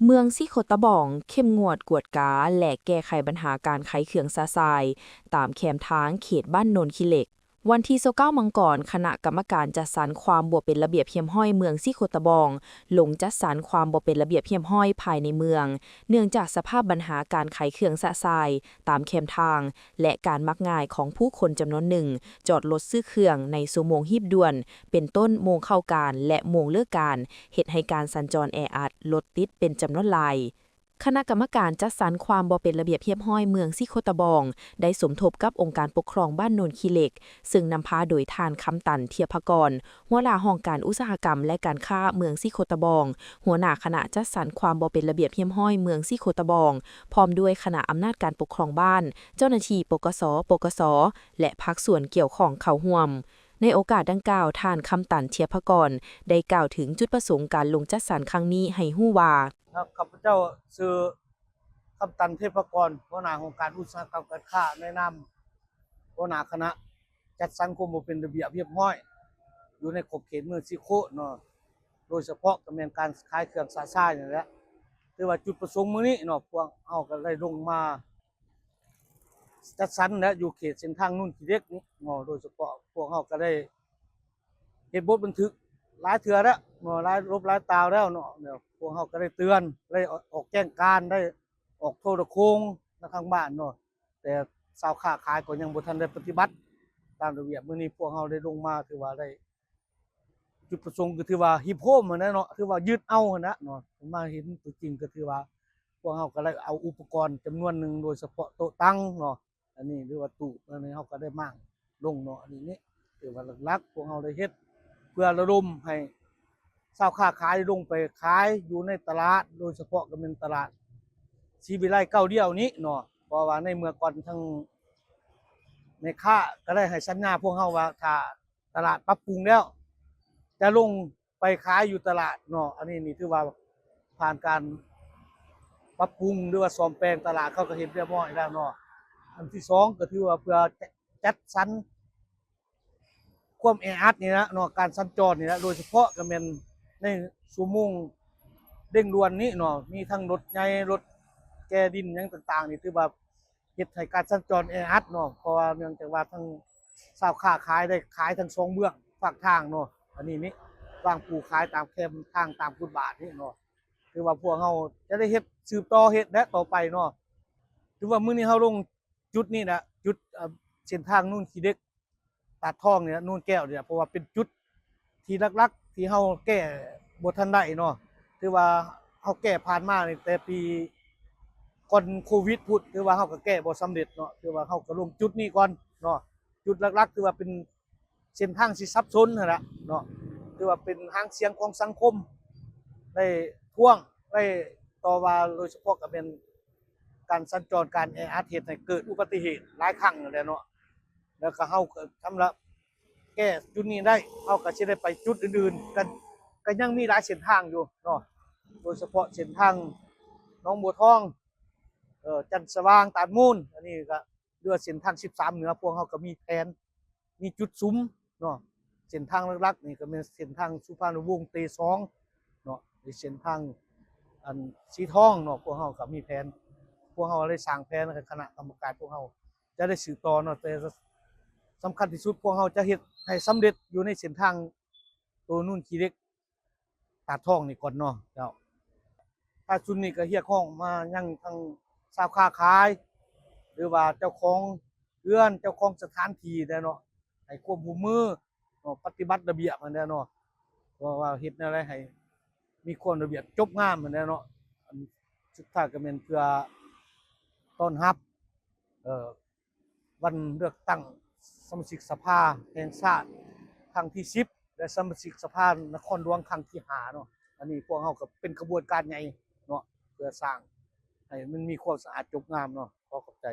ເມືອງສີໂຄດຕະບອງເຂັ້ມງວດກວດກາ ແລະ ແກ້ໄຂບັນຫາການຂາຍເຄື່ອງຊະຊາຍ ຕາມແຄມທາງເຂດບ້ານໂນນຂີ້ເຫຼັກ. ວັນທີຊາວເກົ້າມັງກອນ, ຄະນະກຳມະການຈັດສັນຄວາມບໍ່ເປັນລະບຽບຮຽບຮ້ອຍເມືອງສີໂຄດຕະບອງ ລົງຈັດສັນຄວາມບໍ່ເປັນລະບຽບຮຽບຮ້ອຍພາຍໃນເມືອງ, ເນື່ອງຈາກສະພາບບັນຫາການຂາຍເຄື່ອງຊະຊາຍຕາມແຄມທາງ ແລະ ການມັກງ່າຍຂອງຜູ້ຄົນຈຳນວນໜຶ່ງ ຈອດລົດຊື້ເຄື່ອງໃນຊົ່ວໂມງຮີບດ່ວນ ເປັນຕົ້ນໂມງເຂົ້າການ ແລະ ໂມງເລີກການ, ເຮັດໃຫ້ການສັນຈອນແອອັດ, ລົດຕິດເປັນຈຳນວນຫຼາຍ. ຄະນະກຳມະການຈັດສັນຄວາມບໍ່ເປັນລະບຽບຮຽບຮ້ອຍເມືອງສີໂຄດຕະບອງ ໄດ້ສົມທົບກັບອົງການປົກຄອງບ້ານໂນນຂີ້ເຫຼັກ, ເຊິ່ງນຳພາໂດຍທ່ານ ຄຳຕັນ ທຽພະກອນ, ຫົວໜ້າຫ້ອງການອຸດສາຫະກຳ ແລະ ການຄ້າເມືອງສີໂຄດຕະບອງ, ຫົວໜ້າຄະນະຈັດສັນຄວາມບໍ່ເປັນລະບຽບຮຽບຮ້ອຍເມືອງສີໂຄດຕະບອງ, ພ້ອມດ້ວຍຄະນະອຳນາດການປົກຄອງບ້ານ, ເຈົ້າໜ້າທີ່ ປກສ, ປກສ ແລະ ພາກສ່ວນກ່ຽວຂ້ອງເຂົ້າຮ່ວມ. ໃນໂອກາດດັ່ງກ່າວ, ທ່ານ ຄຳຕັນ ທຽພະກອນ ໄດ້ກ່າວເຖິງຈຸດປະສົງການລົງຈັດສັນຄັ້ງນີ້ໃຫ້ຮູ້ວ່າ, ຂ້າພະເຈົ້າຊື່ ຄຳຕັນ ເທບພະກອນ, ຫົວໜ້າຫ້ອງການອຸດສາຫະກຳການຄ້າ ໃນນາມຫົວໜ້າຄະນະຈັດສັນຄວາມບໍ່ເປັນລະບຽບຮຽບຮ້ອຍ ຢູ່ໃນຂອບເຂດເມືອງສີໂຄດເນາະ, ໂດຍສະເພາະກໍແມ່ນການຂາຍເຄື່ອງຊະຊາຍນີ້ແຫຼະ. ຖືວ່າຈຸດປະສົງມື້ນີ້ເນາະ, ພວກເຮົາກໍໄດ້ລົງມາຈັດສັນແຫຼະ ຢູ່ເຂດເສັ້ນທາງໂນນຂີ້ເຫຼັກນີ້ເນາະ, ໂດຍສະເພາະພວກເຮົາກໍໄດ້ ເຮັດບົດບັນທຶກຫຼາຍເທື່ອແລ້ວເນາະ, ຫຼາຍລົບຫຼາຍຕ່າວແລ້ວເນາະ, ແລ້ວພວກເຮົາກໍໄດ້ເຕືອນ, ໄດ້ອອກແຈ້ງການ, ໄດ້ອອກໂທລະໂຄ່ງນຳທາງບ້ານເນາະ, ແຕ່ຊາວຄ້າຂາຍກໍຍັງບໍ່ທັນໄດ້ປະຕິບັດຕາມລະບຽບ. ມື້ນີ້ພວກເຮົາໄດ້ລົງມາ ຖືວ່າໄດ້ ຈຸດປະສົງກໍຖືວ່າຮິບໂຮມຫັ້ນແຫຼະເນາະ, ຖືວ່າຍຶດເອົາຫັ້ນນະເນາະ, ມາເຫັນຕົວຈິງກໍຖືວ່າພວກເຮົາກໍໄດ້ເອົາອຸປະກອນຈຳນວນໜຶ່ງ ໂດຍສະເພາະໂຕະຕັ່ງເນາະ, ອັນນີ້ ຫຼືວ່າຕູ້ ອັນນີ້ເຮົາກໍໄດ້ມ້າງລົງເນາະ. ອັນນີ້ນີ້ຖືວ່າຫຼັກໆ ພວກເຮົາໄດ້ເຮັດເພື່ອລະດົມໃຫ້ຊາວຄ້າຂາຍລົງໄປຂາຍຢູ່ໃນຕະຫຼາດ, ໂດຍສະເພາະກໍແມ່ນຕະຫຼາດສີວິໄລເກົ້າດຽວນີ້ເນາະ, ເພາະວ່າໃນເມື່ອກ່ອນທາງແມ່ຄ້າກໍໄດ້ໃຫ້ສັນຍາພວກເຮົາວ່າ ຖ້າຕະຫຼາດປັບປຸງແລ້ວ ຈະລົງ ໄປຂາຍຢູ່ຕະຫຼາດເນາະ. ອັນນີ້ນີ້ຖືວ່າຜ່ານການປັບປຸງ ຫຼືວ່າສ້ອມແປງຕະຫຼາດ, ເຂົາກໍເຮັດຮຽບຮ້ອຍແລ້ວເນາະ. ອັນທີສອງກໍຖືວ່າເພື່ອຈະ ຈັດສັນຄວາມແອອັດນີ້ແຫຼະເນາະ, ການສັນຈອນນີ້ແຫຼະ, ໂດຍສະເພາະກໍແມ່ນໃນຊົ່ວໂມງເລັ່ງດ່ວນນີ້ເນາະ, ມີທັງລົດໃຫຍ່, ລົດແກ່ດິນ ຫຍັງຕ່າງໆ ນີ້ ຖືວ່າ ເຮັດໃຫ້ການສັນຈອນແອອັດເນາະ, ເພາະວ່າເນື່ອງຈາກວ່າທັງຊາວຄ້າຂາຍໄດ້ຂາຍທັງສອງເບື້ອງຟາກທາງເນາະ. ອັນນີ້ນີ້ ວາງປູຂາຍຕາມແຄມທາງ ຕາມຟຸດບາດນີ້ເນາະ, ຖືວ່າພວກເຮົາຈະໄດ້ເຮັດ ສືບຕໍ່ເຮັດແຫຼະຕໍ່ໄປເນາະ. ຖືວ່າມື້ນີ້ເຮົາລົງຈຸດນີ້ແຫຼະ, ຈຸດ ເອີ ເສັ້ນທາງໂນນຂີ້ເຫຼັກ ຕາດທອງນີ້ແຫຼະ, ໂນນແກ້ວນີ້ແຫຼະ, ເພາະວ່າເປັນຈຸດທີ່ຫຼັກໆ ທີ່ເຮົາແກ້ບໍ່ທັນໄດ້ເນາະ. ຖືວ່າເຮົາແກ້ຜ່ານມານີ້ແຕ່ປີກ່ອນໂຄວິດພຸ້ນ, ຖືວ່າເຮົາກໍແກ້ບໍ່ສຳເລັດເນາະ. ຖືວ່າເຮົາກໍລົງຈຸດນີ້ກ່ອນເນາະ, ຈຸດຫຼັກໆ ຖືວ່າເປັນເສັ້ນທາງທີ່ສັບສົນຫັ້ນລະເນາະ, ຖືວ່າເປັນຫາງສຽງຂອງສັງຄົມໄດ້ທ້ວງ ໄດ້ຕໍ່ວ່າ, ໂດຍສະເພາະກໍແມ່ນການສັນຈອນ ການແອອັດ ເຮັດໃຫ້ເກີດອຸບັດຕິເຫດຫຼາຍຄັ້ງຫັ້ນແຫຼະເນາະ. ແລ້ວກໍເຮົາກໍສຳລັບແກ້ຈຸດນີ້ໄດ້ ເຮົາກໍຊິໄດ້ໄປຈຸດອື່ນໆ ກໍ ກໍຍັງມີຫຼາຍເສັ້ນທາງຢູ່ເນາະ, ໂດຍສະເພາະເສັ້ນທາງໜອງບົວທອງ, ເອີ ຈັນສະຫວ່າງ, ຕາດມູນ, ອັນນີ້ກໍ ຫຼືວ່າເສັ້ນທາງສິບສາມເໜືອ, ພວກເຮົາກໍມີແຜນ ມີຈຸດສຸມເນາະ. ເສັ້ນທາງຫຼັກໆ ນີ້ກໍແມ່ນເສັ້ນທາງສຸພານຸວົງ ເຕສອງເນາະ, ຫຼືເສັ້ນທາງ ອັນ ສີທອງເນາະ, ພວກເຮົາກໍມີແຜນ, ພວກເຮົາໄດ້ສ້າງແຜນໃຫ້ຄະນະກຳມະການພວກເຮົາ ຈະໄດ້ສືບຕໍ່ເນາະ, ແຕ່ສຳຄັນທີ່ສຸດ ພວກເຮົາຈະເຮັດໃຫ້ສຳເລັດຢູ່ໃນເສັ້ນທາງໂຕໂນນຂີ້ເຫຼັກ ຕາດທອງນີ້ກ່ອນເນາະເຈົ້າ. ທ້າຍສຸດນີ້ກໍຮຽກຮ້ອງມາຍັງທາງຊາວຄ້າຂາຍ ຫຼືວ່າເຈົ້າຂອງເຮືອນ ເຈົ້າຂອງສະຖານທີ່ແດ່ເນາະ, ໃຫ້ຄວາມຮ່ວມມືເນາະ, ປະຕິບັດລະບຽບຫັ້ນແຫຼະເນາະ, ເພາະວ່າເຮັດແນວໃດໃຫ້ມີຄວາມລະບຽບຈົບງາມຫັ້ນແຫຼະເນາະ. ອັນສຸດທ້າຍກໍແມ່ນເພື່ອຕ້ອນຮັບ ເອີ ວັນເລືອກຕັ້ງສະມາຊິກສະພາແຫ່ງຊາດຄັ້ງທີສິບ ແລະ ສະມາຊິກສະພານະຄອນຫຼວງຄັ້ງທີຫ້າເນາະ. ອັນນີ້ພວກເຮົາກໍເປັນຂະບວນການໃຫຍ່ເນາະ ເພື່ອສ້າງໃຫ້ມັນມີຄວາມສະອາດຈົບງາມເນາະ. ຂໍຂອບໃຈ.